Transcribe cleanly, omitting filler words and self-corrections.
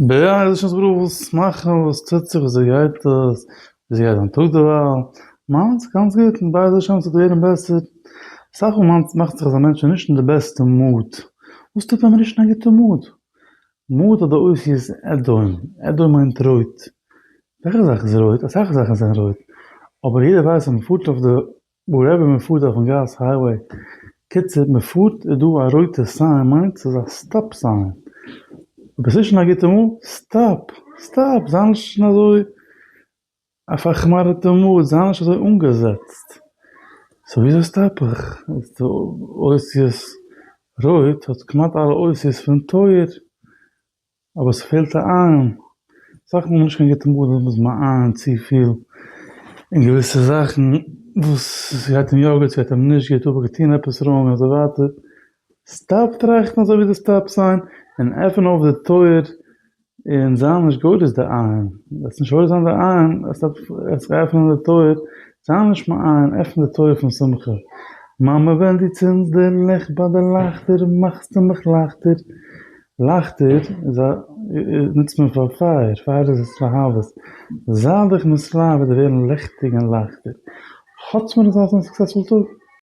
בעזרת השם יתברך וואס מאכן וואס טוט זיך וויאזוי גייט עס וויאזוי גייט דיין טאג דערווייל מיינס גאנץ גוט און בעזרת השם ס'וועט ווערן בעסער אסאך מאל מאכט זיך אז א מענטש איז נישט אין די בעסטע mood וואס טוט מען ווען מ'איז נישט אין א גוטע mood? mood האט די אותיות אדום, אדום מיינט רויט, וועלכע זאך איז רויט? אסאך זאכן זענען רויט אבער יעדער ווייסט אז מ'פארט אויף די wherever מען פארט אויפן גאס highway, קיצור מען פארט איז דא א רויטע sign מיינט ס'איז א stop sign, אויב עס איז שוין א גוטע מאל, stop! stop! זיי נישט אין אזוי א פארכמארעטע mood, זיי נישט אזוי אנגעזעצט, so וויאזוי stop איך? איז די אותיות רויט האט כמעט אלע אותיות פון טויער. אבער ס'פעלט א עין, אסאך מאל נישט קיין גוטע mood איז מען מעיין צופיל אין געוויסע זאכן וואס ס'גייט אים יא גוט ס'גייט אים נישט גוט, האב איך געטון עפעס wrong און אזוי ווייטער, stop טראכטן אזוי ווי די stop sign און עפן אויף די טויער און זיי נישט גורס די עין, וועסט נישט גורס זיין די עין, וועסט עפענען די טויער, זיי נישט מעיין, עפן די טויער פון שמחה, מאמע ווען דו צינדסט די לעכט ביי די לייכטער מאכסטו מיך לייכטער, לייכטער איז א נוצט מען פאר פייער, פייער איז התלהבות, זיי דיך מתלהב וועט ווערן ליכטיג און לייכטער. האטס מיר אזא successful טאג.